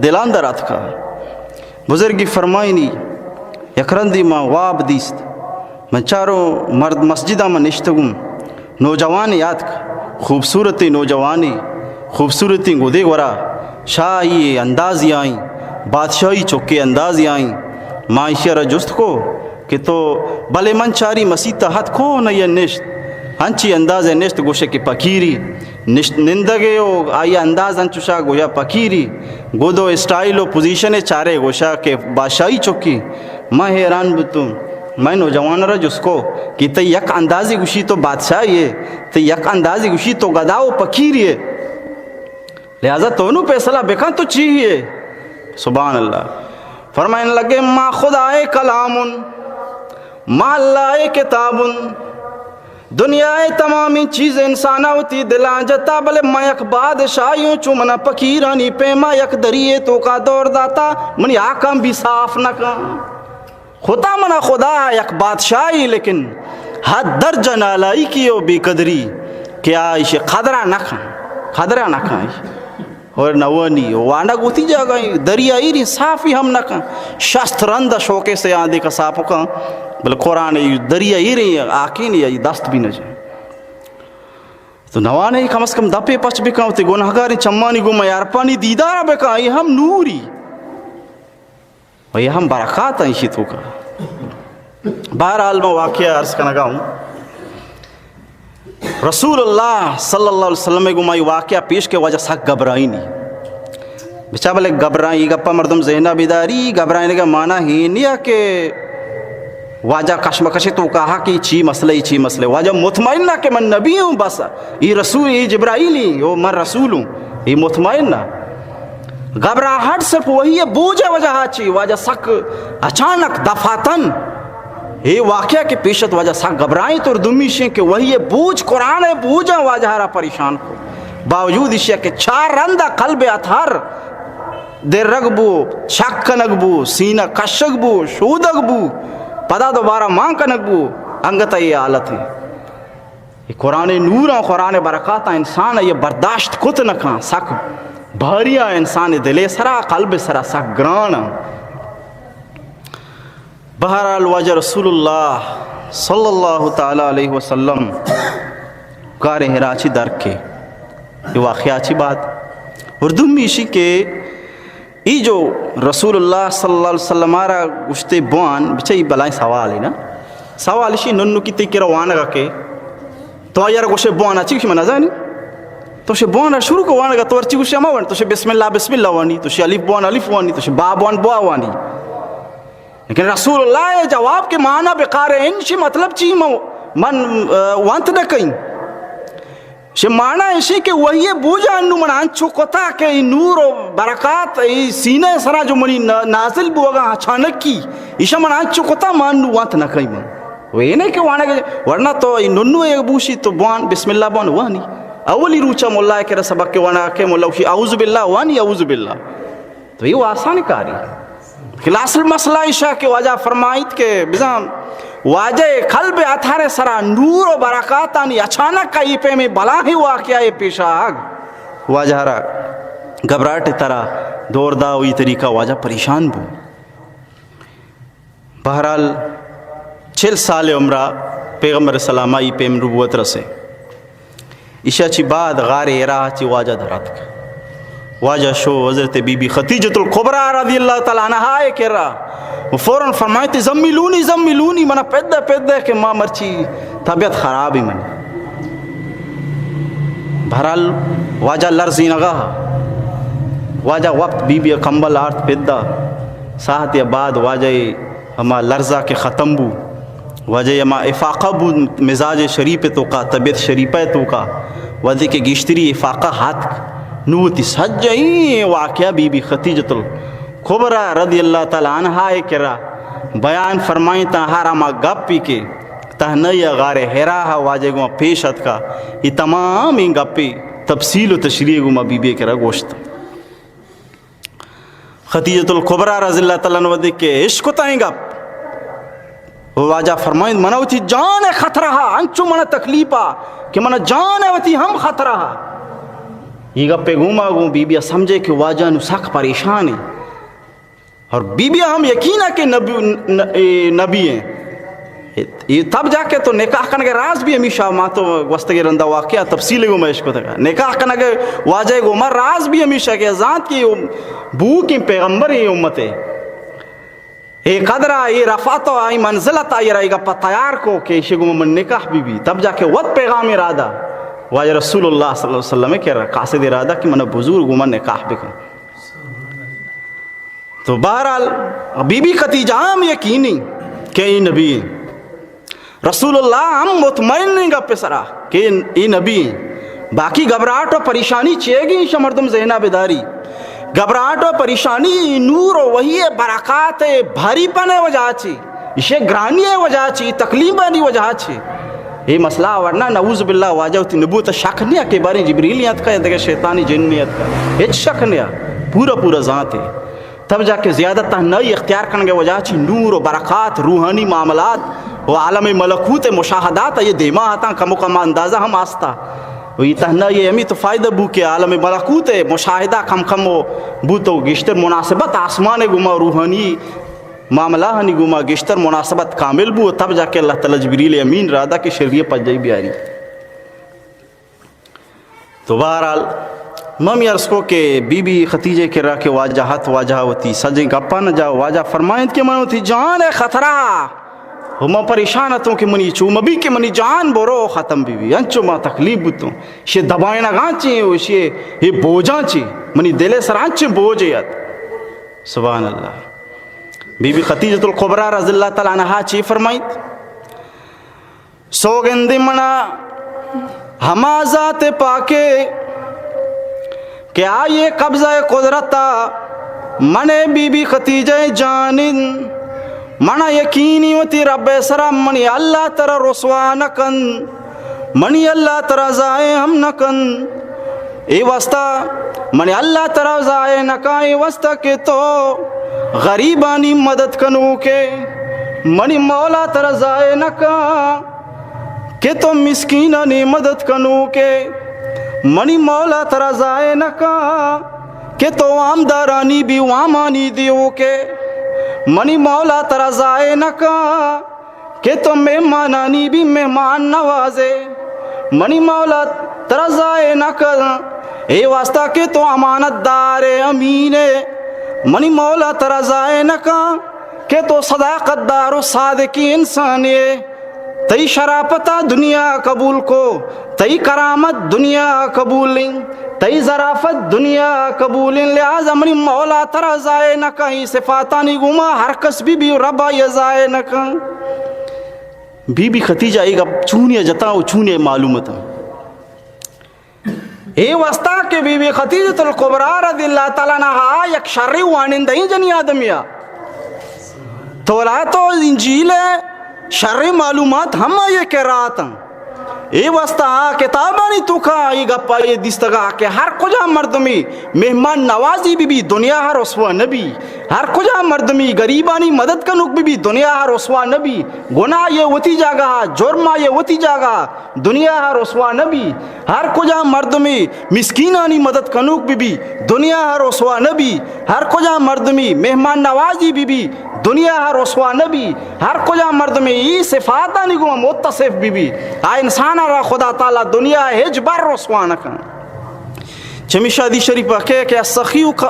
دل اندر اتکا۔ بزرگی فرمائینی، یک رندی ما واب دیست، من چاروں مرد مسجد ء من نشتگوں، نوجوانے آتک، خوبصورتیں نوجوانے، خوبصورتیں گدے گورا، شاہی اندازی آئیں، بادشاہی چکے اندازی آئیں۔ ما ایشی ء را جست کو کہ تو، بلے من چاری مسیت ء ہت کو نہ یہ نشت، ہنچی انداز ء نشت، گوشے کہ پکیری نشت، نندگے و آئی انداز انچوشا گویا پکیری، گد و اسٹائل و پوزیشن ء چارے گوشا کہ بادشاہی چکی۔ من حیران بوتوں، من نوجوان را جست کو کہ تئی یک اندازی گوشی تو بادشاہی ئے، تئی یک اندازی گوشی تو گدا و پکیری ئے۔ لہذا تو نو فیصلہ بکن تو چی ئے۔ سبحان اللہ۔ فرمائن لگے، ما خدائے کلامن، ما اللہ کتابن۔ دنیا ء تمامیں چیز انسان ء وتی دلاں جتا، بلے من یک بادشاہی اوں، چو منا پکیرانی پیما یک دری ء توکا دور داتا، منی حاکم بھی صاف نہ کن۔ خدا منا خدا یک بادشاہی، لیکن حد درجہ نالائکی و بے قدری کہ آ ایشی قدرہ نہ کن، قدرہ نہ کن۔ اور نوانی وانگ وتی جاگہ ایں، دریا ایریں صافی ہم نہ کن۔ شست رند شوکے سے آندے کا صاف کن، بلے قرآن دریا ایریں آکین یا دست بھی نہ جائے۔ تو نوانے کم از کم دپے پچ بکن، وتی گناہگاریں چمانی گوما یارپانی دیدار بکن، اے ہم نوری۔ و یہ ہم برکات ہیں ایشی توکا۔ بہرحال، میں واقعہ عرض کنگا ہوں۔ رسول اللہ صلی اللہ علیہ وسلم کو میں واقعہ پیش کے واجہ سک گھبرائینی۔ بچا بلے گھبرائیں، یہ گپا مردم ذہنہ بیداری، گھبرائنے کا معنی ہی نہیں ہے کہ واجہ کشمکش توکا کہ چی مسئلہ، یہ چی مسئلہ۔ واجہ مطمئن نہ کہ من نبی ہوں، بس یہ رسول، یہ جبرائیلی، وہ من رسول ہوں، یہ مطمئن نہ۔ گھبراہٹ صرف وہی ہے، بوجھ وجہ چی، واجہ سک اچانک دفاتن۔ یہ واقعہ کہ پیشت واجہ سک گھبرائیں تو دومی شیں کہ وہی ہے بوجھ، قرآن ہے بوجھ واجہ را پریشان کو۔ باوجود اشیا کہ چار رند قلب اطہر درگ بو، شک کنگ بو، سینہ کشگ بو، شودگ بو، پدا دوبارہ مان کنگ بو، انگت یہ حالت ہے۔ یہ قرآن نور آں، قرآن برکات آں، انسان یہ برداشت کت نہ کن، سک بھاری آں، انسان دلے سرا، قلب سرا سک گران آں۔ بہرحال، واجہ رسول اللہ صلی اللہ تعالی علیہ وسلم غار حرا چی درکے۔ یہ واقعہ چی بات؟ اور دومی ایشی کہ ای جو رسول اللہ صلی اللہ علیہ وسلم آرا گوشتے بوان، بچہ ای بلائیں سوال ہے نا۔ سوال ایشی ننو کی تی کرا وانگا کے تو آئی آرا گوشے بوان، اچی گوشی من نزانی۔ تو شے بوان شروع کو وانگا، تو ارچی گوشے ہما وان، تو شے بسم اللہ، بسم اللہ وانی، تو شے الف بوان، الف وانی، تو شے با بوان، با وانی۔ لیکن رسول اللہ اے جواب کہ مانا بقارئین، شے مطلب چی؟ من، من، آ، وانت نہ کئیں۔ شے مانا ایشی کہ وہی بوجا انو من انچو کتا کہ ای نور و برکات ای سینہ سرا جو منی نا-، نازل بوگا اچانکی، ایشا من انچو کتا ما انو وانت نہ کئیں من۔ و اے نہ کہ وانگ، ورنہ تو ای ننو اے بوشی تو بوان، بسم اللہ بوان وانی۔ اولی روچا ملا کرا سبق کے وانا کہ ملا گوشی اعوذ باللہ وانی، اعوذ باللہ۔ تو یہ آسان کاری۔ خلاص المسئلہ ایشا کہ واجہ فرمائیت کہ بزاں واجہ قلب اطہر سرا نور و برکاتانی اچانک کا یہ پیمیں بلاہیں واقعہ پیش آگ، واجہ را گھبراہٹ ترا دور دا، وہی طریقہ واجہ پریشان بو۔ بہرحال، چل سال عمرا پیغمبر سلام آئی پیم نبوت رسے۔ ایشا چی بعد غار حرا چی واجہ در اتک۔ واجہ شو حضرت بی بی خدیجۃ الکبریٰ رضی اللہ تعالی عنہا اے کرا۔ و فوراً فرمائیت، زملونی، زملونی، منا پدہ، پدہ کہ ما مرچی طبیعت خراب ہی منی۔ بہرحال، واجہ لرزینگا، واجہ وپت بی بی کمبل آرت پدہ۔ ساعت یا بعد واجہ ہما لرزا کہ ختم بو، واجہ ہما افاقہ بو مزاج شریف توکا، طبیعت شریفہ توکا، وہدے کہ گیشتری افاقہ ہاتک، نو وتی سجہیں واقعہ بی بی خدیجۃ الکبریٰ رضی اللہ تعالی عنہا اے کرا بیان فرمائیں، تا ہر ہما گپی کہ تہنائی غار حرا واجہ گوں پیش اتکا، یہ تمام این گپی تفصیل و تشریح گوں ما بی بی کرا گوشت۔ خدیجۃ الکبریٰ رضی اللہ تعالی عنہا وہدے کہ اشکتا این گپ، و واجہ فرمائیت، منا وتی جان خطرہ ہا، انچو منا تکلیف ہا کہ منا جان وتی ہم خطرہ ہا۔ یہ گپے گوما گوں بی بی سمجھے کہ واجہ نو سک پریشان ہے۔ اور بی بی ہم یقین ہے کہ نبی، ن-، اے نبی ہیں۔ یہ تب جا کے تو نکاح کنگے راز بھی ہمیشہ، ما تو گوستگے رندا واقعہ تفصیل گوں ما اشکتگا۔ نکاح کنگے واجہ گوں ما راز بھی ہمیشہ کہ زانت کہ بو کہ پیغمبر یہ امت ہے۔ اے قدر ء، اے رفعت ء، آئی منزلت ء، آئی را اے گپ ء تیار کو کہ ایشی گوما من نکاح بی بی۔ تب جا کہ وت پیغام ارادہ واجہ رسول اللہ صلی اللہ علیہ وسلم ء کہ قاصد ارادہ کہ من بزور گوما نکاح بکن۔ تو بہرحال بی بی خدیجہ ہم یقینی کہ اے نبی ہیں۔ رسول اللہ ہم مطمئن ہیں گپ سرا کہ اے نبی ہیں۔ باقی گھبراہٹ و پریشانی چیگی ایشا مردم ذہنا بداری۔ گھبراہٹ و پریشانی نور و وحی برکات بھری پنے وجہ چی، ایشے گرانی وجہ چی، تکلیفانی وجہ چی۔ اے مسئلہ ورنہ نعوذ باللہ واجہ وتی نبوت شک نیا کہ باریں جبریل اتکا یا دگہ شیطانی جن اتکا۔ ہچ شک نیا۔ پورا پورا ذات ہے۔ تب جا کہ زیادہ تہنائی اختیار کنگے وجہ چی نور و برکات، روحانی معاملات و عالم ملکوت مشاہدات یہ دیما آتاں کم و کم اندازہ ہم آستا۔ و یہ تہنائی ہمیں تو فائدہ بو کہ عالم ملکوت مشاہدہ کم کم و بو تو گشتر مناسبت آسمان گما روحانی معاملہ ہنی گما گشتر مناسبت کامل بو، تب جا کہ اللہ تعالی جبریل امین را دا کہ شریعت پجائی بیاری۔ تو بہرحال، ما ہمے عرض کو کہ بی بی خدیجہ کرا کہ واجہ ات، واجہ وتی سجیں گپاں جا، واجہ فرمائیت کہ من وتی جان ء خطرہ ء، و من پریشان اتوں کہ منی چو مبی کہ منی جان برو ختم بی بی، انچو ما تکلیف بوتوں۔ شے دبائینگاں چی و شے اے بوجاں چی، منی دل ء سر انچیں بوجے ات۔ سبحان اللہ۔ بی بی خدیجۃ الکبریٰ رضی اللہ تعالی عنہا چی فرمائیت؟ سوگندی منا ہما ذات پاکے کہ آئی قبضہ قدرتا من بی بی خدیجہ جانن، منا یقینی وتی رب سرا منی اللہ ترا رسوا نکن، منی اللہ ترا ضائع ہم نکن۔ اے واسطہ منی اللہ ترا ضائع نکا، اے واسطہ کہ تو غریبانی مدد کنوکے، منی مولا ترا ضائع نکا کہ تو مسکینانی مدد کنوکے، منی مولا ترا ضائع نکا کہ تو وامدارانی بھی وامانی دیوکے، منی مولا ترا ضائع نکا کہ تو مہمانانی بھی مہمان نوازے۔ منی مولا ترا ضائع نہ کن اے واسطہ کہ تو امانت دار ئے، امین ئے، منی مولا ترا ضائع نہ کن کہ تو صداقت دار و صادقی انسانے۔ تئی شرافت ءَ دنیا قبول کو، تئی کرامت دنیا قبول ایں، تئی ظرافت دنیا قبول ایں، لہذا منی مولا ترا ضائع نہ کن، اے صفاتانی گوما ہر کس بی بی رب آئی ضائع نہ کن۔ بی بی خدیجہ اے گپ چونی جتا و چونی معلوم اتاں۔ اے واسطہ کہ بی بی خدیجۃ الکبریٰ رضی اللہ تعالیٰ عنہا یک شریں وانندہیں جنی آدمے آ۔ تورات و انجیل ءِ شریں معلومات ہم آئی ءِ کرا اتاں۔ اے واسطہ آ کتابانی توکا اے گپ آئی ءَ دیستگا کہ ہر کجام مردمے مہمان نوازی بہ بی، دنیا ءَ رسوا نہ بی۔ ہر کجام مردمے غریبانی مدد کنوک بہ بی، دنیا ءَ رسوا نہ بی۔ گناہ آئی ءِ وتی جاگہ ءَ، جرم آئی ءِ وتی جاگہ ءَ، دنیا ءَ رسوا نہ بی۔ ہر کجام مردمے مسکینانی مدد کنوک بہ بی، دنیا ءَ رسوا نہ بی۔ ہر کجام مردمے مہمان نوازی بہ بی، دنیا ءَ رسوا نہ بی۔ ہر کجام مردمے اے صفاتانی گوما متصف بہ بی، آ انسان ءَ را خدا تعالیٰ دنیا ءَ ہچبر رسوا نہ کن۔ چمیشا حدیث شریف ءَ کہ، کہ السخی ک-،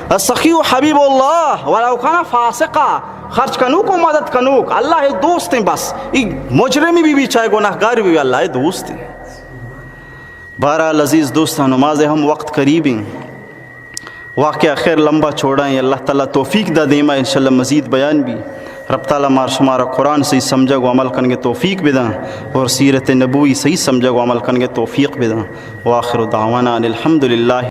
السخی حبیب اللہ ولو کان فاسقا، خرچ کنوک و مدد کنوک اللہ ءِ دوست ایں۔ بس اے مجرمی بہ بی، چاہے گناہگاری بہ بی، اللہ ءِ دوست ایں۔ بہرحال عزیز دوستاں، نماز ءِ ہم وقت قریب ایں۔ واقعہ خیر لمبا چوڑا ایں، اللہ تعالیٰ توفیق دا، دیما انشاءاللہ مزید بیان بی۔ رب تعالیٰ مار شمارا قرآن صحیح سمجھگ و عمل کنگ ءِ توفیق بداں اور سیرت نبوی صحیح سمجھگ و عمل کنگ ءِ توفیق بداں۔ وآخر دعوانا ان الحمدللہ۔